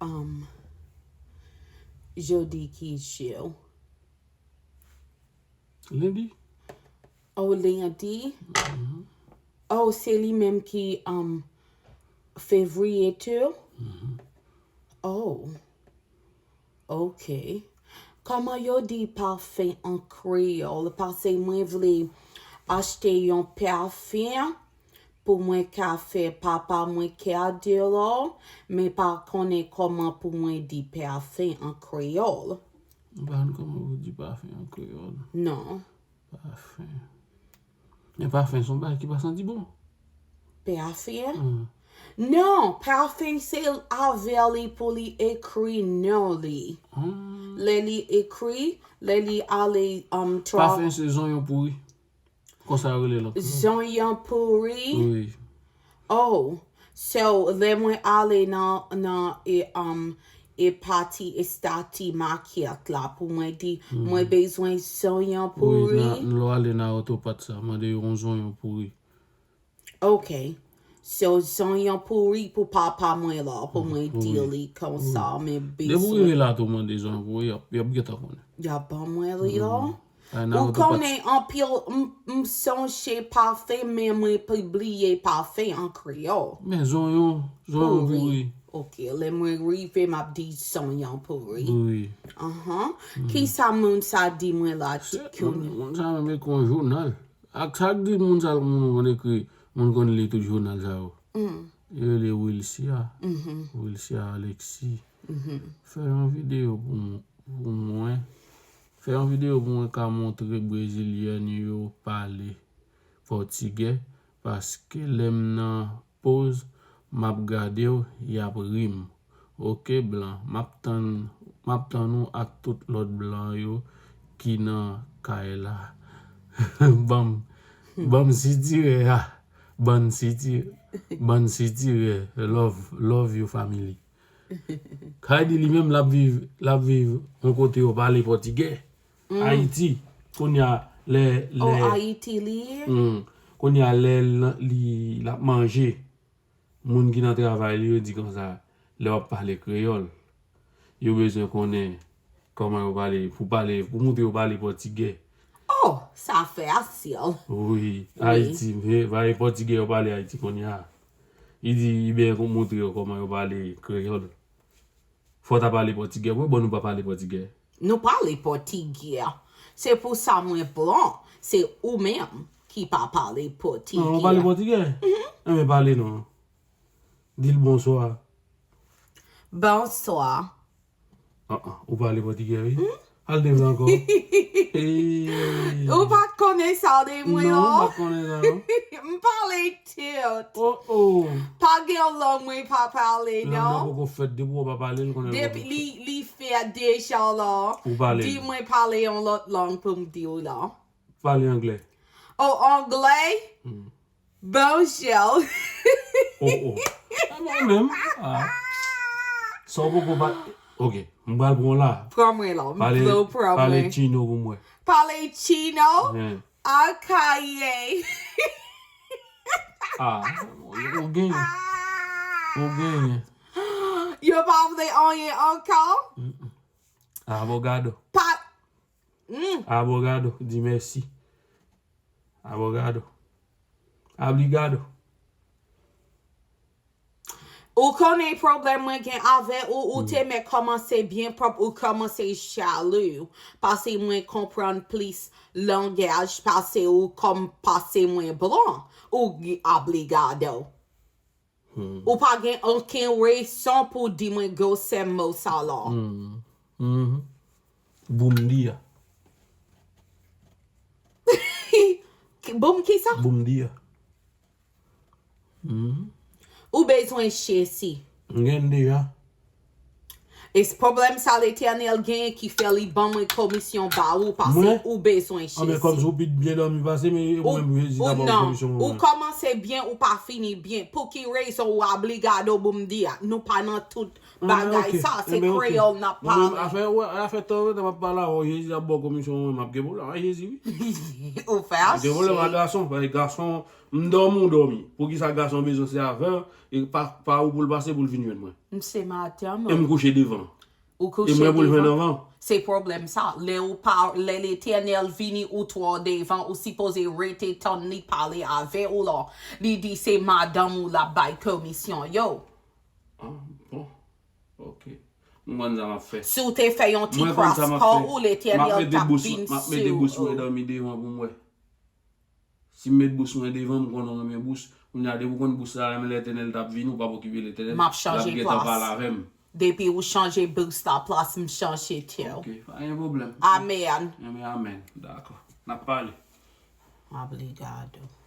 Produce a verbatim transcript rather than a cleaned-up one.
Um, jodi ki jou? Lendi. Oh, lendi? Oh, se li menm ki um, fevriye tou? Oh, ok. Kòman yo di pafen an kreyòl? Paske mwen vle achte yon pafen pou mwen ka fè papa mwen kado, men pa konnen kòman pou mwen di pafen an kreyòl. M pa konn kòman pou di pafen an kreyòl. Non. Pafen. Men pafen se yon bagay ki pa santi bon. Pafen? Non, pafen se avè li pou li ekri non li. Lè li ekri, lè li ale um, tra- Pafen se zonyon pouri. Konsa yo rele l ankò. Zonyon pouri? Wi. Oh, so lè mwen ale nan nan e um, e pati estati makèt la pou mwen di mwen bezwen zonyon Wi, pouri. nan lè w ale nan otopat sa, mande yo yon zonyon pouri. Ok. So zonyon pouri pou papa mwen la pou mwen di li konsa men Depi w bezwen. rive la tou mande zonyon pouri, y ap y ap gentan konnen. Y ap ban mwen li la? Ay, nan Ou otopat. Konnen anpil m m sonje pafen men mwen bliye pafen an kreyòl. Men zonyon, zonyon Pouri. Pouri. Ok, lè mwen rive m ap di zonyon pouri. Wi. Anhan. Kisa moun sa di mwen la Se- kounye? Moun sa menm ekri yon jounal. Ak sa k di moun sa moun konn ekri, moun konn li tout jounal sa yo. Yo rele Wilcia. Wilcia Alexis. Fè yon videyo pou m- pou mwen. Fè yon videyo pou mwen ka montre brezilyèn yo pale pòtigè paske lè m nan poz m ap gade w y ap ri m. Ok blan, m ap tann m ap tann ou ak tout lòt blan yo ki nan kay la. Ban m ban m sitirè a. Ban siti ban sitirè. Love love you family. Kay di li menm l ap viv l ap viv yon kote yo pale pòtigè. Ayiti. Kounye a lè Oh, lè Ayiti li ye? Hmm. Kounye a lè l- li l ap manje, moun ki nan travay li yo di konsa, lè w ap pale kreyòl, yo bezwen konnen kòman yo pale, pou pale, pou montre yo pale pòtigè. Oh, sa fasil. Wi, Ayiti, men pale pòtigè yo pale Ayiti kounye a. Li di, li byen montre yo kòman yo pale kreyòl. Fò w ta pale pòtigè, poukisa nou pa pale pòtigè? Nou pale pòtigè. Se pou sa mwen blan. Se ou menm ki pa pale pòtigè. Non, nou pale pòtigè? Enben pale non. Di l bonswa. Bonswa. An an, ou pale pòtigè wi. Al devle ankò. Hey. Ou pa t konnen sa de mwen Non, m non? pa t konnen sa non. M pale tout. Oh oh. Pa gen yon lang mwen pa pale Lang nan non. Poko fèt depi w pa pale l konnen l Depi poko li li fèt deja la. Ou pale. Di mwen pale yon lòt lang pou m di w la. Pale anglè. Oh, anglè? Bonjour. Oh oh. A mwen menm. Ah. Sa w poko pa. Ok, m pral pran w la. Pran mwen la. M Pale, vle w pran pale mwen. Chino pou mwen. Pale Chino? Hen. Akaye. Ah, ou genyen. Ou genyen. Yo pa vle anyen ankò? Abogado. Pa. Mm. Abogado, di mèsi. Abogado. Abligado. Ou konnen pwoblèm mwen gen avè ou, ou te mèt kòmanse byen pwòp, ou kòmanse jalou. Paske mwen konprann plis langaj pase ou kòm pase mwen blan, ou abligado. Ou pa gen okenn rezon pou di mwen gwosè mo sa la. Hmm. Mhm. Bom dia. Ki- Bom kisa? Bom dia. Mhm. Ou bezwen Jezi. M gen deja. E se pwoblèm sa Letènèl genyen ki fè li ban mwen komisyon ba ou pase Mwen? Ou bezwen Jezi. Anben kòm si w pi byen dòmi pase m, e Ou, mwen menm Jezi ou ta ban non, komisyon ou mwen. Kòmanse byen, ou pa fini byen. Pou ki rezon ou abligado pou m di a? Nou pa nan tout bagay Anben, ok. Sa, se Anben, ok. kreyòl n ap Mwen menm, pale. Afè, wè, afè tan, tan m ap pale avè w, Jezi ap ban w komisyon mwen, m ap gen pwoblèm ak Jezi, wi. Ou fè M ap gen pwoblèm ak achte. Gason, paske gason, M dòmi, ou dòmi. Poukisa gason bezwen se avè w, e pa, pa ou pou l pase pou l vin jwenn mwen? M se madanm. E m kouche devan. Ou E kouche mwen pou l jwenn devan. Anvan. Se pwoblèm sa. Lè ou pa, lè Letènèl vini ou twò devan, ou sipoze rete tann li pale avè ou la. Li di se madanm ou l ap bay komisyon yo. Ah, bon. Ok. M konn sa m ap fè. Si w te fè yon ti Mwen konn sa m ap praspo fè. ou M ap Letènèl mete t ap bous, vin m ap mete bous mwen sou ou. Dòmi devan pou m wè. Si m met bous mwen devan, m konnen w renmen bous. Kounye a, depi w konn bous la renmen Letènèl t ap vini, ou p ap okipe Letènèl. M ap chanje L ap gentan plas. Pale avè m. Depi ou chanje bous la plas, m chanje tou. Ok, pa gen pwoblèm. Amèn. Amèn, amèn. Dakò. N ap pale. Obrigado.